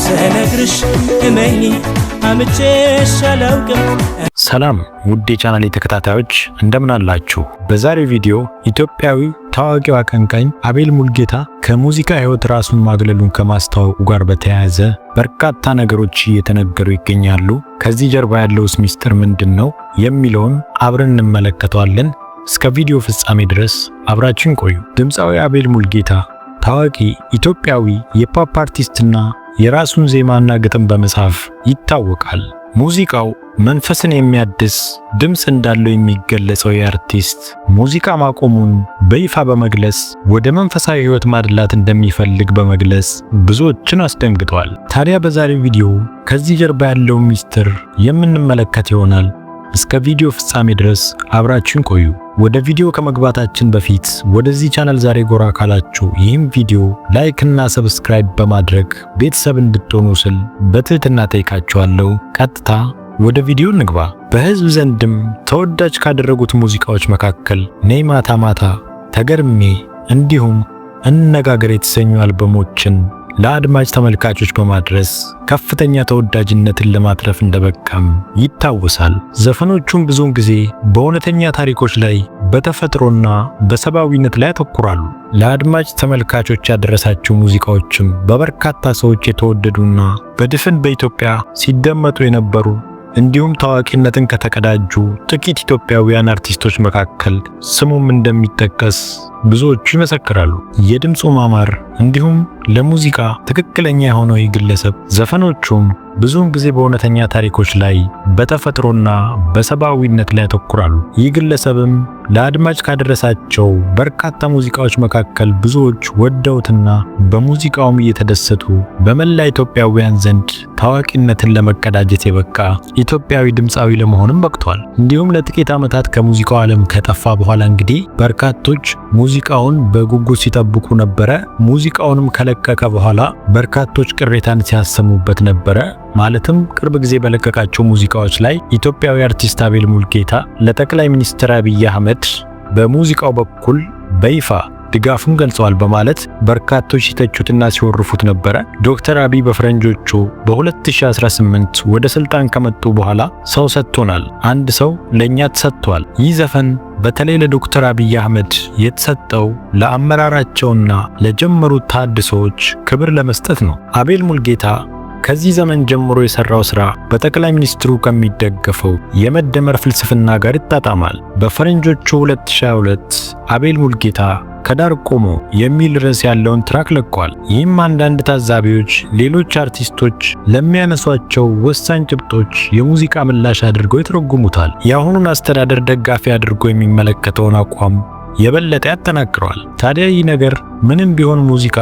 ስነግርሽ እመኚ አምቼሽ አላውቅም። ሰላም ውድ የቻናሌ ተከታታዮች፣ እንደምን አላችሁ? በዛሬው ቪዲዮ ኢትዮጵያዊ ታዋቂው አቀንቃኝ አቤል ሙልጌታ ከሙዚቃ ሕይወት ራሱን ማግለሉን ከማስታወቁ ጋር በተያያዘ በርካታ ነገሮች እየተነገሩ ይገኛሉ። ከዚህ ጀርባ ያለውስ ሚስጥር ምንድን ነው የሚለውን አብረን እንመለከተዋለን። እስከ ቪዲዮ ፍጻሜ ድረስ አብራችን ቆዩ። ድምፃዊ አቤል ሙልጌታ ታዋቂ ኢትዮጵያዊ የፖፕ አርቲስትና የራሱን ዜማና ግጥም በመጻፍ ይታወቃል። ሙዚቃው መንፈስን የሚያድስ ድምፅ እንዳለው የሚገለጸው የአርቲስት ሙዚቃ ማቆሙን በይፋ በመግለጽ ወደ መንፈሳዊ ሕይወት ማድላት እንደሚፈልግ በመግለጽ ብዙዎችን አስደንግጧል። ታዲያ በዛሬው ቪዲዮ ከዚህ ጀርባ ያለው ሚስጥር የምንመለከት ይሆናል። እስከ ቪዲዮ ፍጻሜ ድረስ አብራችን ቆዩ። ወደ ቪዲዮ ከመግባታችን በፊት ወደዚህ ቻናል ዛሬ ጎራ ካላችሁ ይህም ቪዲዮ like እና subscribe በማድረግ ቤተሰብ እንድትሆኑ ስል በትህትና ጠይቃችኋለሁ። ቀጥታ ወደ ቪዲዮ እንግባ። በህዝብ ዘንድም ተወዳጅ ካደረጉት ሙዚቃዎች መካከል ነይ ማታ ማታ፣ ተገርሜ እንዲሁም እንነጋገር የተሰኙ አልበሞችን ለአድማጭ ተመልካቾች በማድረስ ከፍተኛ ተወዳጅነትን ለማትረፍ እንደበቃም ይታወሳል። ዘፈኖቹም ብዙውን ጊዜ በእውነተኛ ታሪኮች ላይ፣ በተፈጥሮና በሰብአዊነት ላይ ያተኩራሉ። ለአድማጭ ተመልካቾች ያደረሳቸው ሙዚቃዎችም በበርካታ ሰዎች የተወደዱና በድፍን በኢትዮጵያ ሲደመጡ የነበሩ እንዲሁም ታዋቂነትን ከተቀዳጁ ጥቂት ኢትዮጵያውያን አርቲስቶች መካከል ስሙም እንደሚጠቀስ ብዙዎቹ ይመሰክራሉ። የድምፁ ማማር እንዲሁም ለሙዚቃ ትክክለኛ የሆነው ይህ ግለሰብ ዘፈኖቹም ብዙውን ጊዜ በእውነተኛ ታሪኮች ላይ፣ በተፈጥሮና በሰብአዊነት ላይ ያተኩራሉ። ይህ ግለሰብም ለአድማጭ ካደረሳቸው በርካታ ሙዚቃዎች መካከል ብዙዎች ወደውትና በሙዚቃውም እየተደሰቱ በመላ ኢትዮጵያውያን ዘንድ ታዋቂነትን ለመቀዳጀት የበቃ ኢትዮጵያዊ ድምፃዊ ለመሆንም በቅቷል። እንዲሁም ለጥቂት ዓመታት ከሙዚቃው ዓለም ከጠፋ በኋላ እንግዲህ በርካቶች ሙዚቃውን በጉጉት ሲጠብቁ ነበረ። ሙዚቃውንም ከለቀቀ በኋላ በርካቶች ቅሬታን ሲያሰሙበት ነበረ። ማለትም ቅርብ ጊዜ በለቀቃቸው ሙዚቃዎች ላይ ኢትዮጵያዊ አርቲስት አቤል ሙልጌታ ለጠቅላይ ሚኒስትር አብይ አህመድ በሙዚቃው በኩል በይፋ ድጋፉን ገልጸዋል በማለት በርካቶች ሲተቹትና ሲወርፉት ነበረ። ዶክተር አብይ በፈረንጆቹ በ2018 ወደ ስልጣን ከመጡ በኋላ ሰው ሰጥቶናል፣ አንድ ሰው ለኛ ተሰጥቷል። ይህ ዘፈን በተለይ ለዶክተር አብይ አህመድ የተሰጠው ለአመራራቸውና ለጀመሩት ተሃድሶዎች ክብር ለመስጠት ነው። አቤል ሙልጌታ ከዚህ ዘመን ጀምሮ የሰራው ስራ በጠቅላይ ሚኒስትሩ ከሚደገፈው የመደመር ፍልስፍና ጋር ይጣጣማል። በፈረንጆቹ 2022 አቤል ሙልጌታ ከዳር ቆሞ የሚል ርዕስ ያለውን track ለቋል። ይህም አንዳንድ ታዛቢዎች ሌሎች አርቲስቶች ለሚያነሷቸው ወሳኝ ጭብጦች የሙዚቃ ምላሽ አድርገው ይተረጉሙታል። የአሁኑን አስተዳደር ደጋፊ አድርጎ የሚመለከተውን አቋም የበለጠ ያጠናክረዋል። ታዲያ ይህ ነገር ምንም ቢሆን ሙዚቃ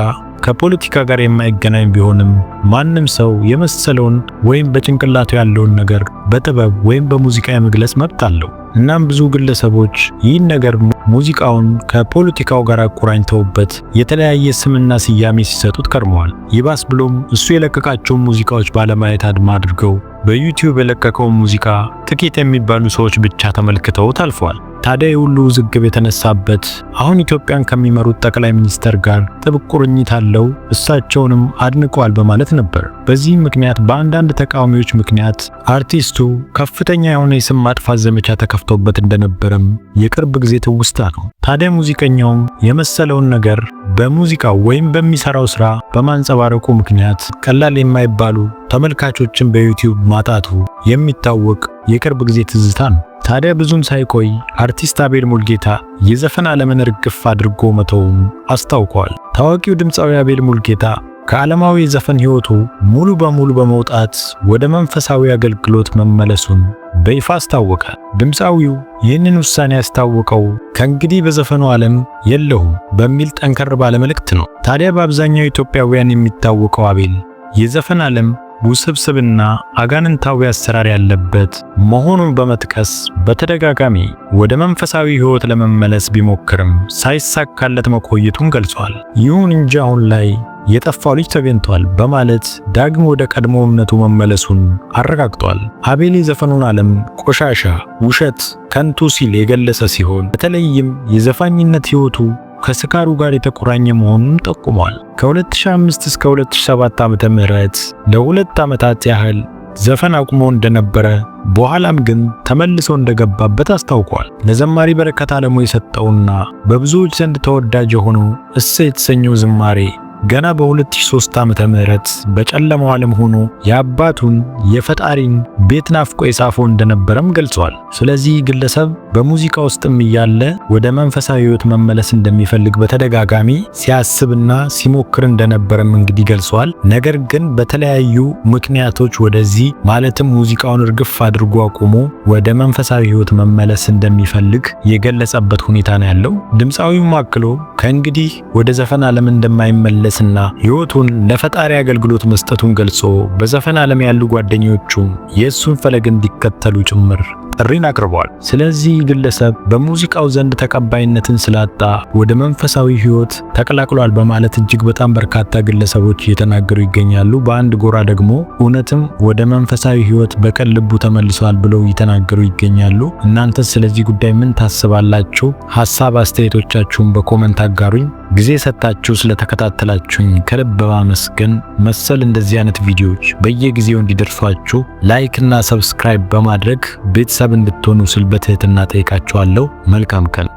ከፖለቲካ ጋር የማይገናኝ ቢሆንም ማንም ሰው የመሰለውን ወይም በጭንቅላቱ ያለውን ነገር በጥበብ ወይም በሙዚቃ የመግለጽ መብት አለው። እናም ብዙ ግለሰቦች ይህን ነገር ሙዚቃውን ከፖለቲካው ጋር አቆራኝተውበት የተለያየ ስምና ስያሜ ሲሰጡት ከርመዋል። ይባስ ብሎም እሱ የለቀቃቸውን ሙዚቃዎች ባለማየት አድማ አድርገው በዩቲዩብ የለቀቀውን ሙዚቃ ጥቂት የሚባሉ ሰዎች ብቻ ተመልክተውት አልፈዋል። ታዲያ የሁሉ ውዝግብ የተነሳበት አሁን ኢትዮጵያን ከሚመሩት ጠቅላይ ሚኒስተር ጋር ጥብቅ ቁርኝት አለው፣ እሳቸውንም አድንቀዋል በማለት ነበር። በዚህም ምክንያት በአንዳንድ ተቃዋሚዎች ምክንያት አርቲስቱ ከፍተኛ የሆነ የስም ማጥፋት ዘመቻ ተከፍቶበት እንደነበረም የቅርብ ጊዜ ትውስታ ነው። ታዲያ ሙዚቀኛውም የመሰለውን ነገር በሙዚቃው ወይም በሚሰራው ስራ በማንጸባረቁ ምክንያት ቀላል የማይባሉ ተመልካቾችን በዩቲዩብ ማጣቱ የሚታወቅ የቅርብ ጊዜ ትዝታ ነው። ታዲያ ብዙም ሳይቆይ አርቲስት አቤል ሙልጌታ የዘፈን ዓለምን እርግፍ አድርጎ መተውን አስታውቋል። ታዋቂው ድምፃዊ አቤል ሙልጌታ ከዓለማዊ የዘፈን ሕይወቱ ሙሉ በሙሉ በመውጣት ወደ መንፈሳዊ አገልግሎት መመለሱን በይፋ አስታወቀ። ድምፃዊው ይህንን ውሳኔ ያስታወቀው ከእንግዲህ በዘፈኑ ዓለም የለሁም በሚል ጠንከር ባለ መልእክት ነው። ታዲያ በአብዛኛው ኢትዮጵያውያን የሚታወቀው አቤል የዘፈን ዓለም ውስብስብና አጋንንታዊ አሰራር ያለበት መሆኑን በመጥቀስ በተደጋጋሚ ወደ መንፈሳዊ ሕይወት ለመመለስ ቢሞክርም ሳይሳካለት መቆየቱን ገልጿል። ይሁን እንጂ አሁን ላይ የጠፋው ልጅ ተገኝቷል በማለት ዳግም ወደ ቀድሞ እምነቱ መመለሱን አረጋግጧል። አቤል የዘፈኑን ዓለም ቆሻሻ፣ ውሸት፣ ከንቱ ሲል የገለጸ ሲሆን በተለይም የዘፋኝነት ሕይወቱ ከስካሩ ጋር የተቆራኘ መሆኑን ጠቁሟል። ከ2005 እስከ 2007 ዓ.ም ለ2 ዓመታት ያህል ዘፈን አቁሞ እንደነበረ በኋላም ግን ተመልሶ እንደገባበት አስታውቋል። ለዘማሪ በረከት አለሙ የሰጠውና በብዙዎች ዘንድ ተወዳጅ የሆነው እሰይ የተሰኘው ዝማሬ ገና በ2003 ዓመተ ምህረት በጨለማው ዓለም ሆኖ የአባቱን የፈጣሪን ቤት ናፍቆ የጻፈው እንደነበረም ገልጿል። ስለዚህ ግለሰብ በሙዚቃ ውስጥም እያለ ወደ መንፈሳዊ ሕይወት መመለስ እንደሚፈልግ በተደጋጋሚ ሲያስብና ሲሞክር እንደነበረም እንግዲህ ገልጿል። ነገር ግን በተለያዩ ምክንያቶች ወደዚህ ማለትም ሙዚቃውን እርግፍ አድርጎ አቁሞ ወደ መንፈሳዊ ሕይወት መመለስ እንደሚፈልግ የገለጸበት ሁኔታ ነው ያለው። ድምፃዊውም አክሎ ከእንግዲህ ወደ ዘፈን ዓለም እንደማይመለስና ሕይወቱን ለፈጣሪ አገልግሎት መስጠቱን ገልጾ በዘፈን ዓለም ያሉ ጓደኞቹም የእሱን ፈለግ እንዲከተሉ ጭምር ጥሪን አቅርቧል። ስለዚህ ግለሰብ በሙዚቃው ዘንድ ተቀባይነትን ስላጣ ወደ መንፈሳዊ ሕይወት ተቀላቅሏል በማለት እጅግ በጣም በርካታ ግለሰቦች እየተናገሩ ይገኛሉ። በአንድ ጎራ ደግሞ እውነትም ወደ መንፈሳዊ ሕይወት በቅን ልቡ ተመልሷል ብለው እየተናገሩ ይገኛሉ። እናንተስ ስለዚህ ጉዳይ ምን ታስባላችሁ? ሀሳብ አስተያየቶቻችሁን በ comment አጋሩኝ። ጊዜ ሰጥታችሁ ስለተከታተላችሁኝ ከልብ በማመስገን መሰል እንደዚህ አይነት ቪዲዮዎች በየጊዜው እንዲደርሷችሁ like እና subscribe በማድረግ ቤተሰብ እንድትሆኑ ስል በትህትና ጠይቃችኋለሁ። መልካም ቀን።